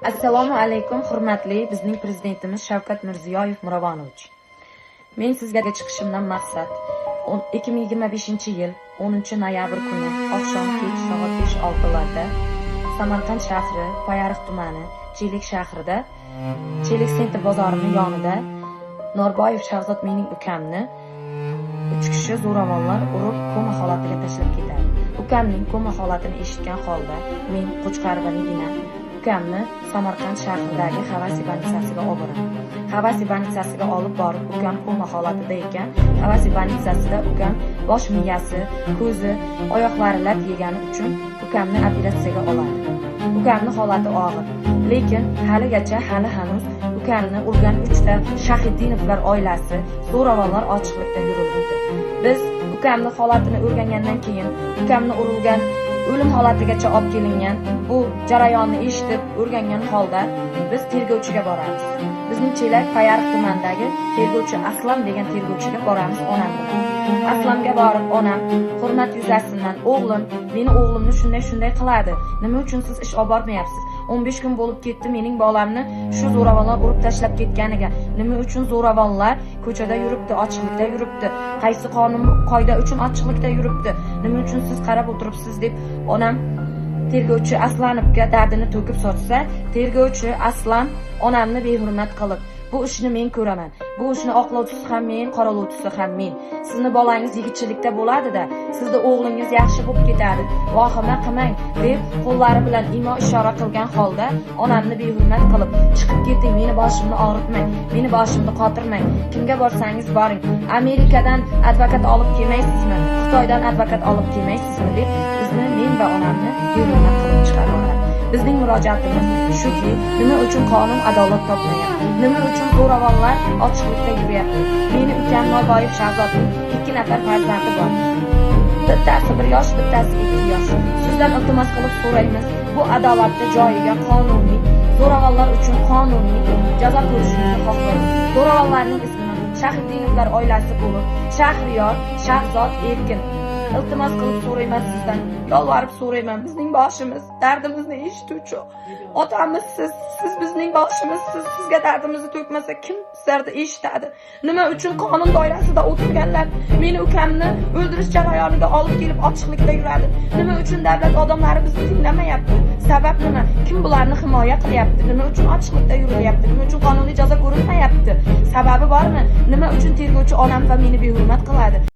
Assalomu alaykum, hurmatli bizning prezidentimiz Shavkat Mirziyoyev Miromonovich. Men sizga chiqishimdan maqsad 2025-yil 10 noyabr kuni oqshom kech soat 5-6larda Samarqand shahri, Payariq tumani, Chelak shahrida, Chelak Center bozorining yonida Norboyev Shahzod, mening ukamni uch kishi zo'ravonlar urib, koma holatiga tashlab ketadi. Ukamning koma holatini eshitgan holda men, Qo'chqarova Nigina, ukamni Samarqand shahridagi Havasi больницasiga olib boraman. Havasi больницasiga olib borib, ukam koma holatida ekan. Havasi больницasida ukam bosh miyasi, ko'zi, oyoqlari lat yegani uchun ukamni operatsiyaga oladi. Ukamni holati og'ir. Lekin haligacha, hali hanuz ukamni urgan uchta Shahiddinovlar oilasi, zo'ravonlar ochiqlikda yurilibdi. Biz ukamni holatini o'rgangandan keyin, ukamni urilgan, o'lim holatigacha olib kelingan bu jarayonni eshitib, o'rgangan holda biz tergovchiga boramiz. Bizning Chelak, Payariq tumanidagi tergovchi Aslam degan tergovchiga boramiz onam bilan. Aslamga borib onam hurmat yuzasidan: "O'g'lim, meni o'g'limni shunday shunday qiladi. Nima uchun siz ish olib bormayapsiz? 15 kun bo'lib ketdi mening bolamni shu zo'ravonlar urib tashlab ketganiga. Nima uchun zo'ravonlar ko'chada yuribdi, ochiqlikda yuribdi? Qaysi qonun qoida uchun ochiqlikda yuribdi? Nima uchun siz qarab o'tiribsiz?" deb onam tergovchi Aslanovga dardini to'kib sochsa, tergovchi Aslan onamni behurmat qilib: "Bu ishni men ko'raman. Bu ishni oqlovchisi ham men, qoralovchisi ham men. Sizni bolangiz yigitchilikda bo'ladida, sizni o'g'lingiz yaxshi bo'lib ketadi. Vahima qilmang", deb qo'llari bilan imo ishora qilgan holda onamni behurmat qilib: "Chiqib keting, meni boshimni og'ritmang, meni boshimni qotirmang. Kimga borsangiz boring. Amerikadan advokat olib kelmaysizmi? Xitoydan advokat olib kelmaysizmi?" deb bizni, men va onamni behurmat qilib chiqarib yuboradi. Bizning murojaatimiz shuki, nima uchun qonun adolat topmayapti? Nima uchun zo'ravonlar ochiqlikda yuryapti? Meni ukam Norboyev Shahzodning ikki nafar farzandi bor. Bittasi 1 yosh, bittasi 2 yosh. Sizdan iltimos qilib so'raymiz, bu adolatni joyiga, qonuniy, zo'ravonlar uchun qonuniy jazo ko'rishimizni xohlaymiz. Zo'ravonlarning ismi Shahiddinovlar oilasi bo'lib, Shahriyor, Shahzod, Erkin. Iltimos qilib so'rayman sizdan, yolvorib so'rayman. Bizning boshimiz, dardimizni eshituvchi otamiz siz, siz bizning boshimizsiz. Sizga dardimizni to'kmasa, kim bizlarni eshitadi? Nima uchun qonun doirasida o'tirganlar meni ukamni o'ldirish jarayoniga olib kelib ochiqlikda yuradi? Nima uchun davlat odamlari bizni tinglamayapti? Sabab nima? Kim bularni himoya qilyapti? Nima uchun ochiqlikda yurilyapti? Nima uchun qonuniy jazo ko'rilmayapti? Sababi bormi? Nima uchun tergovchi onam va meni behurmat qiladi?